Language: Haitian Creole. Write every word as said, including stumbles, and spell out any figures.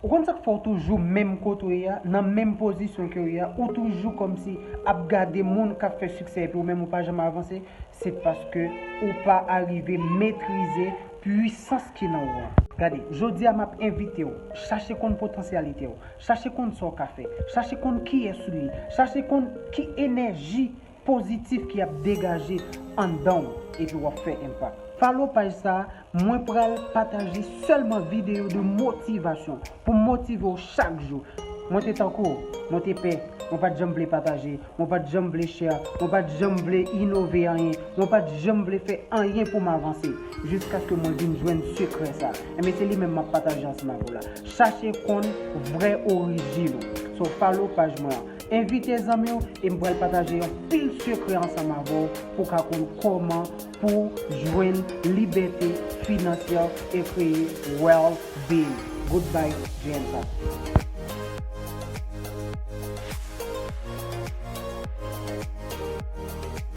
Ou konn sa k fè w toujou menm kote w ye a, nan menm pozisyon ke w ye a, ou toujou kòmsi ap gade moun k ap fè siksè epi ou menm ou pa janm avanse? Se paske ou pa arive metrize pwisans ki nan ou an. Gade, jodi a m ap envite w, chache konn potansyalite w, chache konn sa w ka fè, chache konn kiyès ou ye, chache konn ki enèji pozitif ki ap degaje anndan w epi w ap fè enpak. Follow paj sa a, mwen pral pataje sèlman videyo de motivasyon pou motive w chak jou. Mwen te tankou w, mwen te pè, mwen pa t janm vle pataje, mwen pa t janm vle share, mwen pa t janm vle inove anyen, mwen pa t janm vle fè anyen pou m avanse, jiskaske mwen vin jwenn sekrè sa. Enben, se li menm m ap pataje ansanm avè w la. Chache konn vrè orijin ou. So, follow paj mwen an. Envite zanmi w e m pral pataje yon pil sekrè ansanm avè w pou w ka konn kòman pou jwenn libète finansyè e kreye well being. Goodbye, J N K.